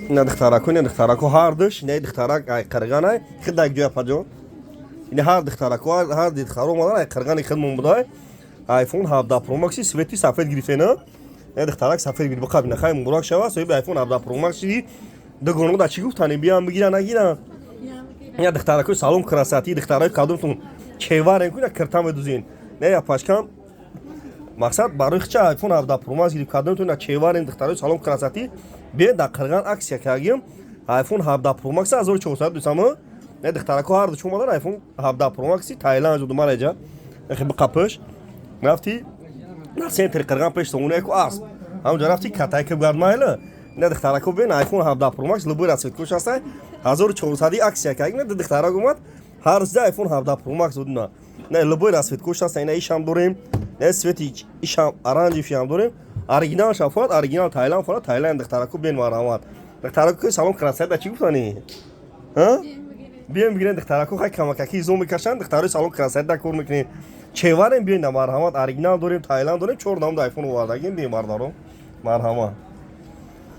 Ина духтарако, ина духтарако ҳардуш, ина духтарак ай Қирғанай, хид як ҷоя, апаҷон. Ина ҳар духтарако, ҳар духтаро омадан, ай Қирғани хидмон будай. iPhone 17 Pro Max цвети сафед гирифтена. Ина духтарак сафед гирифт, биқаб, ина хай, муборак шава, соҳиби iPhone 17 Pro Max шиди. Дугоно да чӣ гуфтани, биям бигира, нагира? Ина духтаракои салон красоты, духтараи кадомтон чеварен ку, ина кирта медузин. Не, я пашкам мақсад барои хича iPhone 17 Pro Max гирифт. Кадомтон ина чеварен, духтарои салон красоты, биен, дар Қирған акция кардем. iPhone 17 Pro Max 1400 дусама. Не, духтарако ҳар ду омадан, iPhone 17 Pro Max Таиланд зуду мареҷа. Эхи биқапиш. Рафти на центри Қирған, пеш сомонаи ку асп. Ҳамҷа рафти, катайка гард майла. Ина духтарако бин, iPhone 17 Pro Max любой расцветкош ҳастай. 1400 акция кардем. Ина духтарак омад. Ҳар рӯза iPhone 17 Pro Max дудна. Не, любой расцветкош ҳаста. Ина ишам дорем. Не, цвети ишам, оранжевый ам дорем. Оригинал шафоат, оригинал Таиланд форат, Таиланд. Духтарако бин, марҳамат. Духтарако салон красота чӣ гуфтани? Ҳа? Биём бигирен, духтарако хай камакаки изо мекашанд, духтарои салон красота кор мекунем. Чеварем, биёин, марҳамат, оригинал дорем, Таиланд дорем, чор намуд айфон овардагим, биёин, бародарон. Марҳамат.